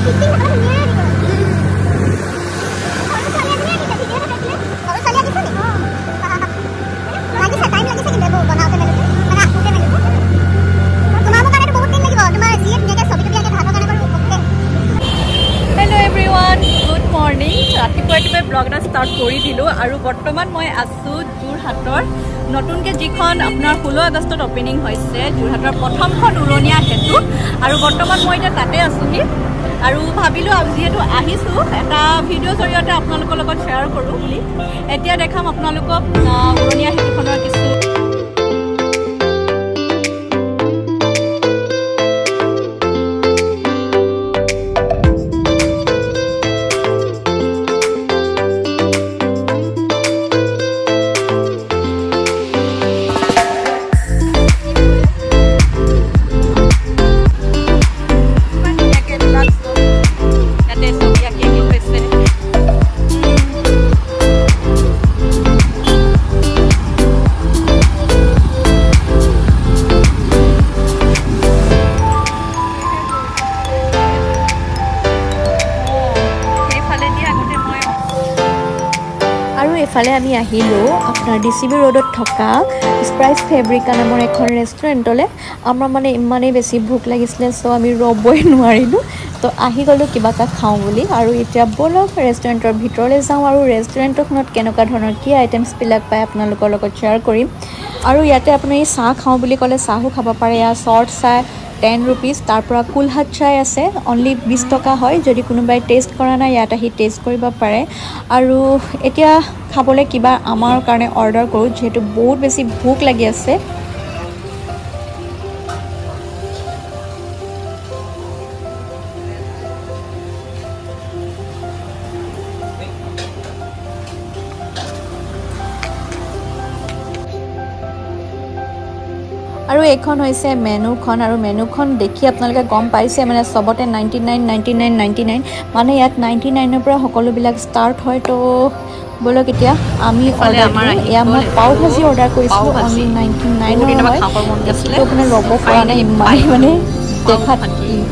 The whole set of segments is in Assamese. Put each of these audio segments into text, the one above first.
Hello' everyone, good morning. ৰাতিপুৱা ৰাতিপুৱাই ব্লগ এটা ষ্টাৰ্ট কৰি দিলোঁ আৰু বৰ্তমান মই আছোঁ যোৰহাটৰ নতুনকৈ যিখন আপোনাৰ 16 আগষ্টত অ'পেনিং হৈছে যোৰহাটৰ প্ৰথমখন উৰণীয়া সেতু। আৰু বৰ্তমান মই এতিয়া তাতে আছোঁহি আৰু ভাবিলোঁ যিহেতু আহিছোঁ এটা ভিডিঅ'ৰ জৰিয়তে আপোনালোকৰ লগত শ্বেয়াৰ কৰোঁ বুলি। এতিয়া দেখাম আপোনালোকক উৰণীয়া সেতুখনৰ কিছু। এইফালে আমি আহিলোঁ আপোনাৰ DCB ৰোডত থকা স্প্ৰাইচ ফেব্ৰিকা নামৰ এখন ৰেষ্টুৰেণ্টলৈ। আমাৰ মানে ইমানেই বেছি ভোক লাগিছিলে, চ' আমি ৰ'বই নোৱাৰিলোঁ, তো আহি গ'লোঁ কিবা এটা খাওঁ বুলি। আৰু এতিয়া ব'লক ৰেষ্টুৰেণ্টৰ ভিতৰলৈ যাওঁ আৰু ৰেষ্টুৰেণ্টখনত কেনেকুৱা ধৰণৰ কি আইটেমছবিলাক পায় আপোনালোকৰ লগত শ্বেয়াৰ কৰিম। আৰু ইয়াতে আপুনি চাহ খাওঁ বুলি ক'লে চাহো খাব পাৰে। ইয়াৰ শ্বৰ্ট চাহ 10 ৰুপিজ, তাৰপৰা কুলহাট চাই আছে অনলি 20 টকা হয়। যদি কোনোবাই টেষ্ট কৰা নাই ইয়াত আহি টেষ্ট কৰিব পাৰে। আৰু এতিয়া খাবলৈ কিবা আমাৰ কাৰণে অৰ্ডাৰ কৰোঁ, যিহেতু বহুত বেছি ভোক লাগি আছে। আৰু এইখন হৈছে মেনুখন, আৰু মেনুখন দেখি আপোনালোকে গম পাইছে মানে চবতে 99 99 99, মানে ইয়াত 99ৰ পৰা সকলোবিলাক ষ্টাৰ্ট হয়। তো ব'লক এতিয়া আমি অৰ্ডাৰ দিওঁ। এয়া মই পাও ভাজি অৰ্ডাৰ কৰিছিলোঁ, অনলি 99 হয়। মানে ৰ'ব পৰা নাই, ইমানেই মানে দেখাত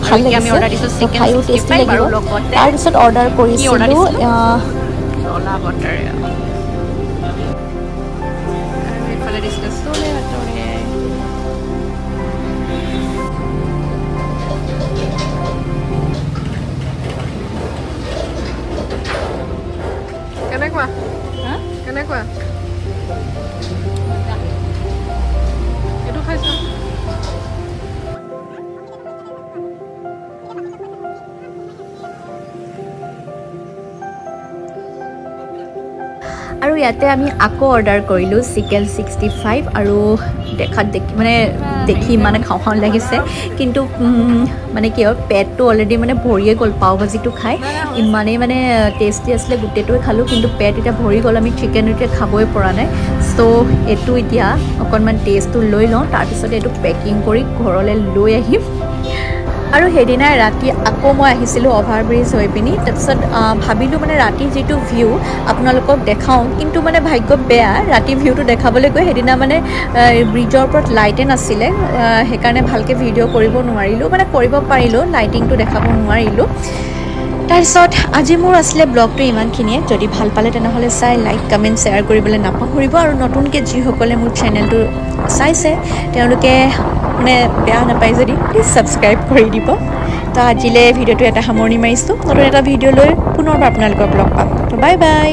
ভাল লাগিছে, খায়ো টেষ্টি লাগিব। তাৰপিছত অৰ্ডাৰ কৰিছিলোঁ কেনেকুৱা কেনেকুৱা এইটো খাইছা। আৰু ইয়াতে আমি আকৌ অৰ্ডাৰ কৰিলোঁ চিকেন 65। আৰু দেখাত দেখি মানে দেখি মানে খাওঁ খাওঁ লাগিছে, কিন্তু মানে কি হয় পেটটো অলৰেডি মানে ভৰিয়ে গ'ল পাও ভাজিটো খাই, ইমানেই মানে টেষ্টি আছিলে, গোটেইটোৱে খালোঁ, কিন্তু পেট এতিয়া ভৰি গ'ল, আমি চিকেন এতিয়া খাবই পৰা নাই। চ' এইটো এতিয়া অকণমান টেষ্টটো লৈ লওঁ, তাৰপিছত এইটো পেকিং কৰি ঘৰলৈ লৈ আহিম। আৰু সেইদিনাই ৰাতি আকৌ মই আহিছিলোঁ অভাৰ ব্ৰিজ হৈ পিনি। তাৰপিছত ভাবিলোঁ মানে ৰাতি যিটো ভিউ আপোনালোকক দেখাওঁ, কিন্তু মানে ভাগ্য বেয়া, ৰাতি ভিউটো দেখাবলৈ গৈ সেইদিনা মানে ব্ৰিজৰ ওপৰত লাইটে নাছিলে, সেইকাৰণে ভালকৈ ভিডিঅ' কৰিব নোৱাৰিলোঁ, মানে কৰিব পাৰিলোঁ, লাইটিংটো দেখাব নোৱাৰিলোঁ। তাৰপিছত আজি মোৰ আছিলে ব্লগটো ইমানখিনিয়ে। যদি ভাল পালে তেনেহ'লে চাই লাইক কমেণ্ট শ্বেয়াৰ কৰিবলৈ নাপাহৰিব। আৰু নতুনকৈ যিসকলে মোৰ চেনেলটো চাইছে তেওঁলোকে মানে বেয়া নাপায় যদি প্লিজ ছাবস্ক্ৰাইব কৰি দিব। তো আজিলৈ ভিডিঅ'টো এটা সামৰণি মাৰিছোঁ, নতুন এটা ভিডিঅ' লৈ পুনৰবাৰ আপোনালোকক লগ পাম। তো বাই বাই।